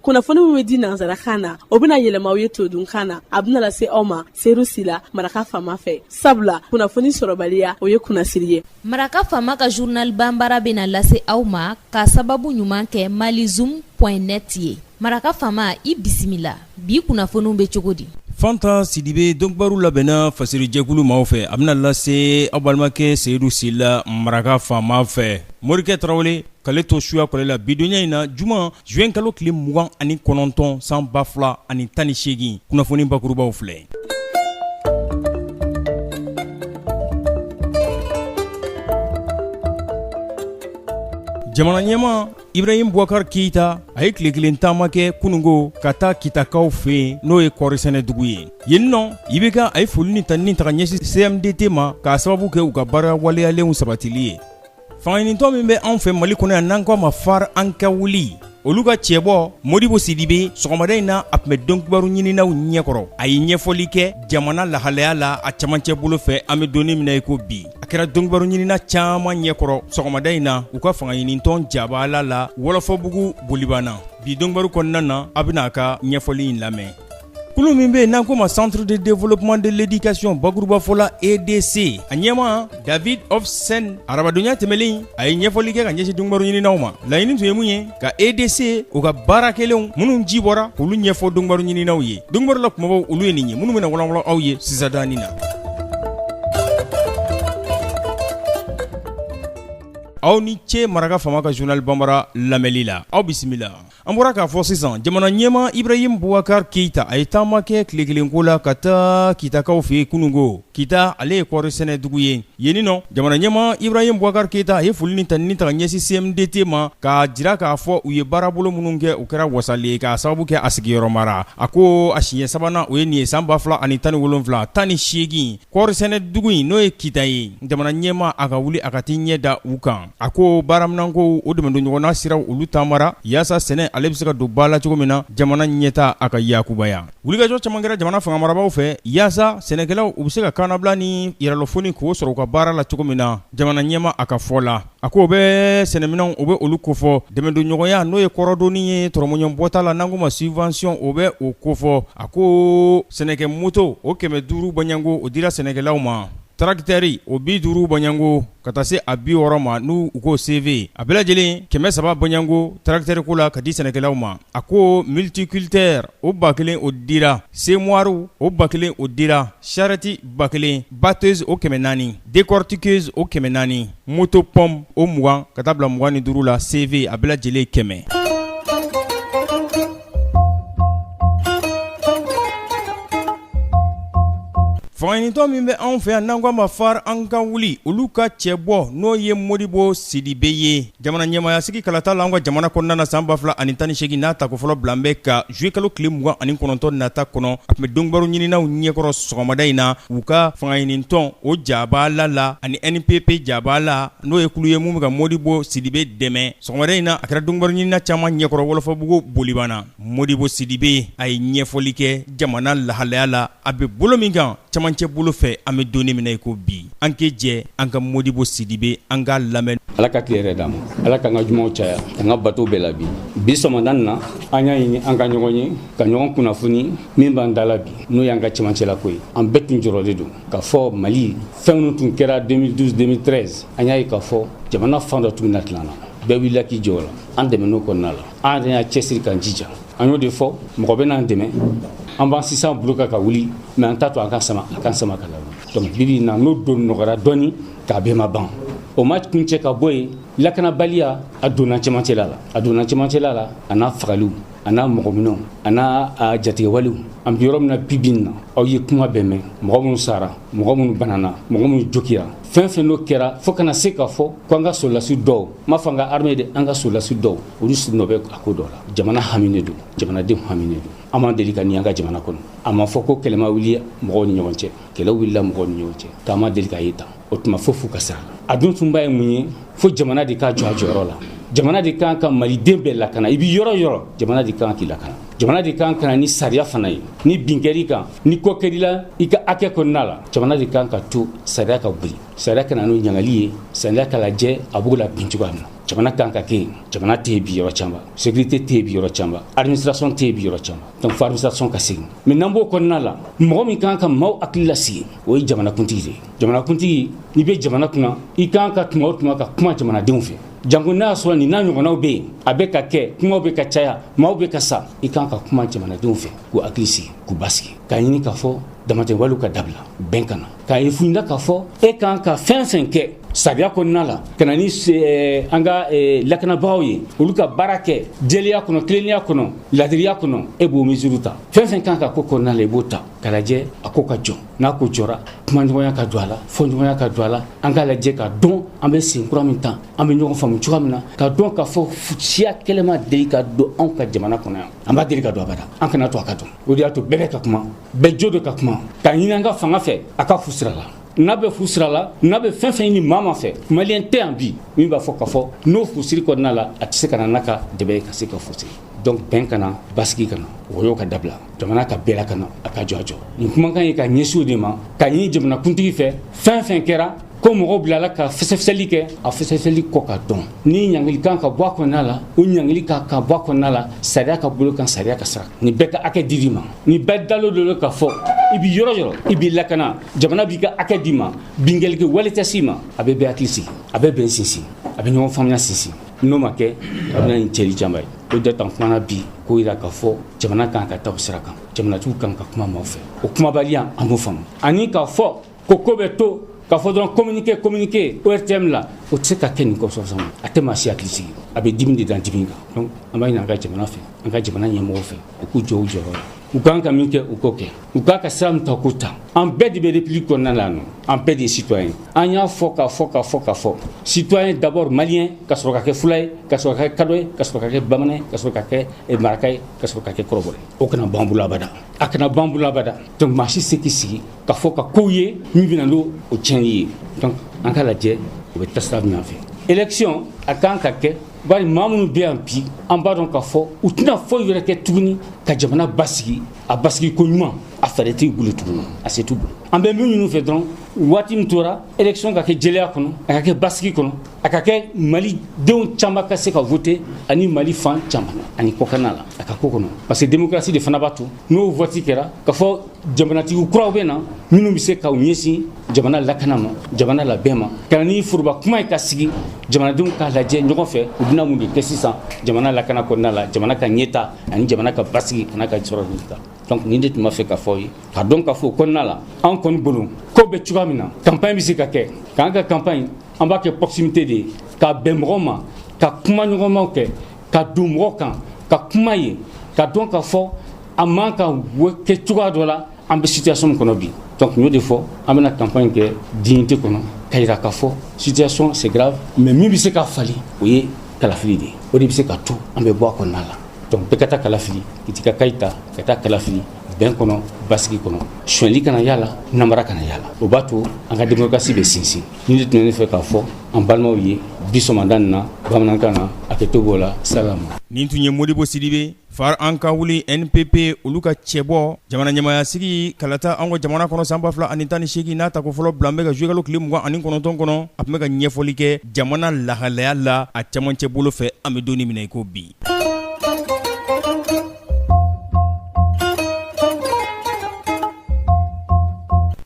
Kunnafoni min bɛ di nansarakan na, o bɛna yɛlɛma aw ye todunkan na. A bɛna lase aw ma Seyidu Sila, Maraka Faama fɛ, sabula kunnafoni sɔrɔbaliya, o ye kunnasiri ye. Maraka Faama ka journal banbara bɛna lase aw ma ka sababu ɲuman kɛ malizoom point net ye. Maraka Faama, i bisimila. Bi kunnafoniw bɛ cogo di? Fanta Sidibe, donkibaru labɛnna fasirijɛkulu maaw fɛ, a bɛna lase aw balimakɛ Seyidu Sila, Maraka Faama fɛ. Morikɛ Tarawele k'ale to suya kɔlɛ la bidonya in na, juma juin kalo tile 29 san 2018, kunnafoni bakurubaw filɛ. Jamana ɲɛmaa Ibrahim Boubacar Keita, a ye tile kelen taama kɛ kununko ka taa Kitakaw fɛ yen, n'o ye kɔɔrisɛnɛ dugu ye. Yen nɔ, IBK a ye foli ni tanuni ta ka ɲɛsin CMDT ma k'a sababu kɛ u ka baara waleyalenw sabatili ye. Fangaɲinitɔn min bɛ anw fɛ Mali kɔnɔ yan, n'an k'a ma FARE an ka wuli, olu ka cɛbɔ Modibo Sidibe, sɔgɔmada in na a tun bɛ donkibaru ɲininaw ɲɛkɔrɔ. A ye ɲɛfɔli kɛ jamana lahalaya la a camancɛ bolo fɛ an bɛ donni min na i ko bi. A kɛra donkibaru ɲinina caman ɲɛkɔrɔ sɔgɔmada in na u ka fangaɲinitɔn jabala la Wɔlɔfɔbugu Bolibana. Bi donkibaru kɔnɔna na, a bɛna a ka ɲɛfɔli in lamɛn. Kulu min bɛ yen n'an k'o ma Centre de développement de l'éducation, bakurubafɔ la EDC, a ɲɛmaa David Hofsen, arabadonya tɛmɛnen a ye ɲɛfɔli kɛ ka ɲɛsin donkibaru ɲininaw ma. Laɲini tun ye mun ye? Ka EDC u ka baara kɛlenw minnu ji bɔra k'olu ɲɛfɔ donkibaru ɲininaw ye. Donkibaru la kumabaw, olu ye nin ye minnu bɛna walanwalan aw ye sisan danin na. Aw ni ce Maraka Faama ka journal banbara lamɛnli la. Aw bisimila. An bɔra k'a fɔ sisan, jamana ɲɛmaa Ibrahim Boubacar Keita, a ye taama kɛ tile kelen ko la ka taa Kitakaw fɛ yen kununko. Kita, ale ye kɔɔri sɛnɛ dugu ye. Yen nɔ, jamana ɲɛmaa Ibrahim Boubacar Keita, a ye foli ni tanuni ta ka ɲɛsin CMDT ma k'a jira k'a fɔ u ye baarabolo minnu kɛ, u kɛra wasalen ye k'a sababu kɛ a sigiyɔrɔ mara. A ko a siɲɛ sabanan o ye nin ye san 2017 18, kɔɔri sɛnɛ dugu in, n'o ye Kita ye, jamana ɲɛmaa a ka wuli a ka t'i ɲɛ da u kan. A ko baaraminanko, o dɛmɛdonɲɔgɔnna siraw, olu taamara yaasa sɛnɛ ale bɛ se ka don ba la cogo min na, jamana ɲɛtaa a ka yakubaya. Wulikajɔ caman kɛra jamana fanga marabaaw fɛ yaasa sɛnɛkɛlaw u bɛ se ka kannabila ni yɛrɛlɔfoni k'o sɔrɔ u ka baara la cogo min na. Jamana ɲɛmaa a ka fɔ la, a ko o bɛ sɛnɛminɛnw, o bɛ olu kofɔ, dɛmɛdonɲɔgɔnya n'o ye kɔrɔdonni ye tɔrɔmɔɲɔgɔn bɔta la, n'an k'o ma subvention, o bɛ o kofɔ. A ko sɛnɛkɛ moto o 500 bɔɲɔgɔnko, o dira sɛnɛkɛlaw ma. Tarakitɛri o 50 bɔɲɔgɔnko ka taa se a 60 ma, n'u ko CV, a bɛɛ lajɛlen 300 bɔɲɔgɔnko tarakitɛri ko la ka di sɛnɛkɛlaw ma. A ko multiculteur o 1000, o dira, semoir o 1000, o dira, charrette 1000, batteuse o 400, décortiqueuse o 400, moto pompe o 20 ka taa bila 25 la, CV a bɛɛ lajɛlen 100. Fangaɲinitɔn min bɛ anw fɛ yan n'an k'a ma FARE an ka wuli, olu ka cɛbɔ n'o ye Modibo Sidibe ye, jamana ɲɛmaaya sigi kalata la an ka jamana kɔnɔna na san 2018, n'a tako fɔlɔ bila bɛ ka juillet kalo tile 29 nata kɔnɔ, a tun bɛ donkibaru ɲininaw ɲɛkɔrɔ sɔgɔmada in na u ka fangaɲinitɔn o jabala la ani NPP jabala, n'o ye kulu ye mun bɛ ka Modibo Sidibe dɛmɛ. Sɔgɔmada in na a kɛra donkibaru ɲinina caman ɲɛkɔrɔ Wɔlɔfɔbugu Bolibana. Modibo Sidibe a ye ɲɛfɔli kɛ jamana lahalaya la a bɛ bolo min kan camancɛ bolo fɛ an bɛ don min na i ko bi. An kɛ jɛ an ka Modibo Sidibe an k'a lamɛn. Ala ka tile hɛrɛ d'an ma, Ala k'an ka jumaw caya, k'an ka bato bɛɛ la bi. Bi sɔgɔmada na, an y'a ɲini an ka ɲɔgɔn ye, ka ɲɔgɔn kunnafoni min b'an da la bi, n'o y'an ka cɛmancɛlako ye. An bɛɛ tun jɔrɔlen don k'a fɔ Mali fɛn minnu tun kɛra 2012 2013, an y'a ye k'a fɔ jamana fan dɔ tun bɛna tila an na. Bɛɛ wulila k'i jɔ o la, an dɛmɛn'o kɔnɔna la. An yɛrɛ y'a cɛsiri k'an jija, an y'o de fɔ, mɔgɔ bɛ n'an dɛmɛ, an b'an sisan bolo kan ka wuli, mais an t'a to a ka sama, a kan sama ka la. Donc bi bi in na, n'o don nɔgɔyara dɔɔni, k'a bɛɛ ma ban, o ma kuncɛ ka bɔ yen. Lakanabaliya a donna cɛmancɛla la, a donna cɛmancɛla la, a n'a fagaliw, a n'a mɔgɔminɛw, a n'a a jatigɛwalew. An bɛ yɔrɔ min na bi bi in na, aw ye kuma bɛɛ mɛn, mɔgɔ minnu sara, mɔgɔ minnu banana, mɔgɔ minnu jogira, fɛn fɛn n'o kɛra, fo kana se k'a fɔ ko an ka sɔrɔdasi dɔw, n m'a fɔ an ka armée de, an ka sɔrɔdasi dɔw, olu nɔ bɛ a ko dɔ la. Jamana haminen don, jamanadenw haminen don. An ma deli ka nin an ka jamana kɔnɔ. A ma fɔ ko kɛlɛ ma wuli mɔgɔw ni ɲɔgɔn cɛ, kɛlɛ wulila mɔgɔw ni ɲɔgɔn cɛ, k'an ma deli ka ye tan. O tuma fo fu ka sira la. A dun sunba ye mun ye? Fo jamana de k'a jɔ a jɔyɔrɔ la. Jamana de kan ka maliden bɛɛ lakana. I bɛ yɔrɔ yɔrɔ, jamana de kan k'i lakana. Jamana de kan ka na ni sariya fana ye. Ni bin kɛr'i kan, ni ko kɛr'i la i ka hakɛ kɔnɔna la, jamana de kan ka to sariya ka boli. Sariya ka na n'o ɲangali ye, sariya ka lajɛ a b'o la bin cogoya min na. Jamana kan ka kɛ yen, jamana tɛ yen bi yɔrɔ caman, sécurité tɛ yen bi yɔrɔ caman, administration tɛ yen bi yɔrɔ caman. Donc fo administration ka segin. Mais n'an b'o kɔnɔna la, mɔgɔ min kan ka maaw hakili lasigi, o ye jamanakuntigi de ye. Jamanakuntigi, n'i bɛ jamana kunna, i kan ka tuma o tuma ka kuma jamanadenw fɛ. Janko n'a y'a sɔrɔ nin n'a ɲɔgɔnnaw bɛ yen, a bɛ ka kɛ, kumaw bɛ ka caya, maaw bɛ ka sa, i kan ka kuma jamanadenw fɛ k'u hakili sigi, k'u basigi, k'a ɲini k'a fɔ damatɛmɛwalew ka dabila, bɛn ka na, k'a ye ɲɛna k'a fɔ e kan ka fɛn fɛn kɛ sariya kɔnɔna la, ka na ni an ka lakanabagaw ye, olu ka baara kɛ jɛlenya kɔnɔ, tilennenya kɔnɔ, ladiriya kɔnɔ. E b'o mesure ta, fɛn fɛn kan ka ko kɔnɔna la, i b'o ta k'a lajɛ a ko ka jɔ. N'a ko jɔra, kumaɲɔgɔnya ka don a la, fɔɲɔgɔnya ka don a la, an k'a lajɛ ka dɔn an bɛ sen kura min ta, an bɛ ɲɔgɔn faamu cogoya min na, ka dɔn k'a fɔ siya kɛlɛ ma deli ka don anw ka jamana kɔnɔ yan, an b'a deli ka don abada, an kana to a ka don. O de y'a to bɛɛ bɛ ka kuma, bɛɛ jo de ka kuma, k'a ɲini an ka fanga fɛ a ka fu sira la. N'a bɛ fu sira la, n'a bɛ fɛn fɛn ɲini maa ma fɛ, maliyɛn tɛ yan bi min b'a fɔ k'a fɔ n'o fusiri kɔnɔna la, a tɛ se ka na n'a ka dɛmɛ ye ka se ka fusiri. Donc bɛn ka na, basigi ka na, wɔyɔ ka dabila, jamana ka bɛɛ lakana, a ka jɔ a jɔ. Nin kumakan ye ka ɲɛsin o de ma, ka ɲini jamanakuntigi fɛ, fɛn fɛn kɛra ko mɔgɔw bilala ka fɛsɛfɛsɛli kɛ, a fɛsɛfɛsɛli kɔ ka dɔn ni ɲangili kan ka bɔ a kɔnɔna la, o ɲangili ka bɔ a kɔnɔna la, sariya ka bolo kan, sariya ka sara, ni bɛɛ ka hakɛ dir'i ma, ni bɛɛ dalo dɔ ka fɔ i b'i yɔrɔ yɔrɔ, i b'i lakana, jamana b'i ka hakɛ d'i ma, bingalikɛ wale tɛ s'i ma, a bɛ bɛɛ hakili sigi, a bɛ bɛn sinsin, a bɛ ɲɔgɔn faamuya sinsin. N'o ma kɛ, a bɛ na ni cɛli caman ye. O de tan kumana bi k'o yira k'a fɔ jamana kan ka taa o sira kan, jamanatigiw kan ka kuma maaw fɛ, o kumabaliya an b'o faamu, ani k'a fɔ ko bɛ to k'a fɔ dɔrɔn communiqué communiqué ORTM la, o tɛ se ka kɛ nin kɔsɔn, a tɛ maa si hakili sigi, a bɛ dimi de dan dimi kan. Donc an b'a ɲini an ka jamana fɛ, an ka jamana ɲɛmɔgɔw fɛ, u k'u jɔ u jɔyɔrɔ la, u kan ka min kɛ, u k'o kɛ, u k'a ka sira min ta, k'o ta. An bɛɛ de bɛ république kɔnɔna la yan nɔ, an bɛɛ de ye citoyen. An y'a fɔ k'a fɔ k'a fɔ k'a fɔ, citoyen d'abord malien, ka sɔrɔ ka kɛ fula ye, ka sɔrɔ ka kɛ kadɔ ye, ka sɔrɔ ka kɛ bamanan ye, ka sɔrɔ ka kɛ maraka ye, ka sɔrɔ ka kɛ kɔrɔbɔrɔ ye. O kana ban bolo abada, a kana ban bolo abada. Donc maa si se k'i sigi k'a fɔ ka kow ye min bɛna n'o o tiɲɛni ye. Donc an k'a lajɛ o bɛ taa sira min fɛ. Élection a kan ka kɛ, bari maa minnu bɛ yan bi, an b'a dɔn k'a fɔ u tɛna foyi wɛrɛ kɛ tuguni ka jamana basigi, a basigi ko ɲuman, a fɛɛrɛ t'u bolo tuguni, a se t'u bolo. An bɛ min ɲini u fɛ dɔrɔn, waati min tora, élection ka kɛ jɛlenya kɔnɔ, a ka kɛ basigi kɔnɔ, a ka kɛ malidenw caman ka se ka voter, ani Mali fan caman ani kɔkanna la, a ka ko kɔnɔ, parce que démocratie de fana b'a to n'o vote kɛra k'a fɔ jamanatigi kuraw bɛ na minnu bɛ se k'u ɲɛsin jamana lakana ma, jamana labɛn ma, ka na ni foroba kuma ye ka sigi jamanadenw k'a lajɛ ɲɔgɔn fɛ, u bɛna mun de kɛ sisan jamana lakana kɔnɔna la, jamana ka ɲɛta ani jamana ka basigi a n'a ka sɔrɔ ta. Donc nin de tun b'a fɛ ka fɔ ye, ka dɔn k'a fɔ o kɔnɔna la, an kɔni bolo ko bɛ cogoya min na, campagne bɛ se ka kɛ, k'an ka campagne an b'a kɛ proximité de ye, ka bɛn mɔgɔw ma, ka kuma ɲɔgɔnmaw kɛ, ka don mɔgɔw kan, ka kuma ye, ka dɔn k'a fɔ a man ka kɛ cogoya dɔ la, an bɛ situation min kɔnɔ bi. Donc n y'o de fɔ, an bɛna campagne kɛ dignité kɔnɔ, ka yira k'a fɔ situation c'est grave, mais min bɛ se ka falen, o ye kalafili de ye, o de bɛ se ka to an bɛ bɔ a kɔnɔna la. Donc bɛɛ ka taa kalafili, k'i t'i ka kayi ta ka taa kalafili bɛn kɔnɔ, basigi kɔnɔ, sonyali kana y'a la, namara kana y'a la, o b'a to an ka démocratie bɛ sinsin. Ni de tun bɛ ne fɛ k'a fɔ an balimaw ye bi sɔgɔmada nin na bamanankan na, hakɛto b'o la, salamu. Nin tun ye Modibo Sidibe far an ka wuli NPP olu ka cɛbɔ jamana ɲɛmaayasigi kalata an ka jamana kɔnɔ san 2018 n'a tako fɔlɔ bila bɛ ka zuwɛnkalo tile 29 kɔnɔ, a tun bɛ ka ɲɛfɔli kɛ jamana lahalaya la a cɛmancɛ bolo fɛ, an bɛ don min na i ko bi.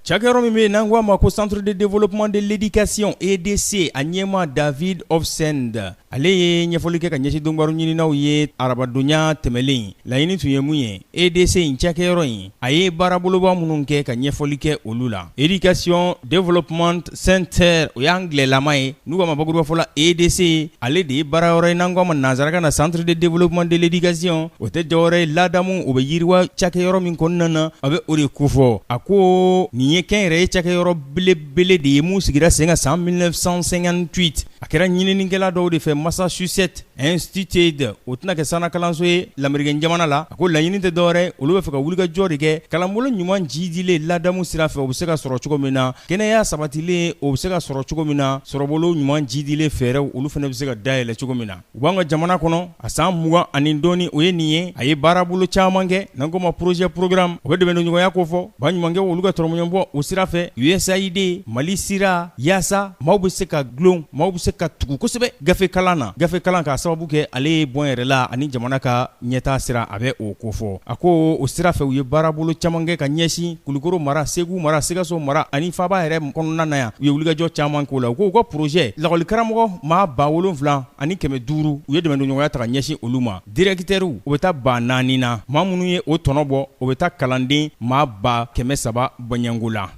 Cakɛyɔrɔ min bɛ yen n'an ko a ma ko Centre de développement de l'éducation EDC, a ɲɛmaa David Ofsend, ale ye ɲɛfɔli kɛ ka ɲɛsin donkibaru ɲininaw ye arabadonya tɛmɛlen. Laɲini tun ye mun ye? EDC in cakɛyɔrɔ in, a ye baaraboloba minnu kɛ ka ɲɛfɔli kɛ olu la. Education Development Center, o y'an angilɛlama ye, n'u k'a ma bakurubafɔ la EDC, ale de ye baarayɔrɔ ye n'an ko a ma nansarakan na Centre de développement de l'éducation. O tɛ dɔwɛrɛ ye, ladamu o bɛ yiriwa cakɛyɔrɔ min kɔnɔna na, a bɛ o de kofɔ. A ko nin ye kɛnyɛrɛye cakɛyɔrɔ belebele de ye mun sigira sen kan san 1958. A kɛra ɲininikɛla dɔw de fɛ Massachusetts Institute, o tɛna kɛ sannakalanso ye lamerikɛn jamana la. A ko laɲini tɛ dɔwɛrɛ, olu bɛ fɛ ka wulikajɔ de kɛ kalanbolo ɲuman jidilen ladamu sira fɛ, o bɛ se ka sɔrɔ cogo min na, kɛnɛya sabatilen o bɛ se ka sɔrɔ cogo min na, sɔrɔbolo ɲuman jidilen fɛɛrɛw olu fana bɛ se ka dayɛlɛ cogo min na. U b'an ka jamana kɔnɔ a san 20 ani dɔɔni o ye nin ye. A ye baarabolo caman kɛ n'an k'o ma projet programme, o bɛ dɛmɛdonɲɔgɔnya kofɔ baɲumankɛw olu ka tɔrɔmɔɲɔbɔ o sira fɛ, USAID Mali sira, yaasa maaw bɛ se ka dulon, maaw bɛ se ka tugu kosɛbɛ gafe kalan na, gafe kalan k'a sababu kɛ ale ye bɔ yɛrɛ la ani jamana ka ɲɛtaa sira a bɛ o kofɔ. A ko o sira fɛ u ye baarabolo caman kɛ ka ɲɛsin Kulukoro mara, Segu mara, Sikaso mara ani faaba yɛrɛ kɔnɔna na yan. U ye wulikajɔ caman k'o la. U ko u ka projet lakɔlikaramɔgɔ maa 7500, u ye dɛmɛdonɲɔgɔnya ta ka ɲɛsin olu ma. Directeurw, u bɛ taa 4000 na. Maa minnu ye o tɔnɔ bɔ, o bɛ taa kalanden maa 300 bɔɲɛngo la.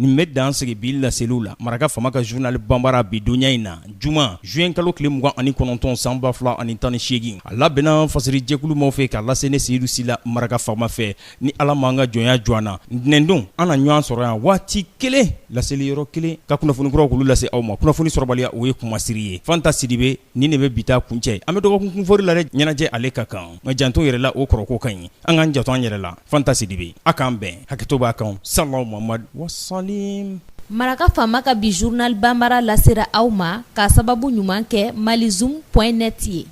Nin bɛ dan sigi bi laseliw la Maraka Faama ka journal banbara bi donya in na juma juin kalo tile 29 san 2018, a labɛnna fasiri jɛkulu maaw fɛ k'a lase ne Seyidu Sila Maraka Faama fɛ. Ni Ala m'an ka jɔnya jɔ an na, ntɛnɛndon an na ɲɔgɔn sɔrɔ yan waati kelen, laseli yɔrɔ kelen, ka kunnafoni kuraw k'olu lase aw ma. Kunnafoni sɔrɔbaliya o ye kunmasiri ye. Fanta Sidibe nin de bɛ bi ta kuncɛ. An bɛ dɔgɔkun kunfori la dɛ, ɲɛnajɛ ale ka kan, nka janto yɛrɛ la o kɔrɔko ka ɲi. An k'an janto an yɛrɛ la. Fanta Sidibe, a k'an bɛn, hakɛto b'a kan. Salaw Mamadu wasalim. Maraka Faama ka bi journal banbara lasera aw ma k'a sababu ɲuman kɛ malizoom point net ye.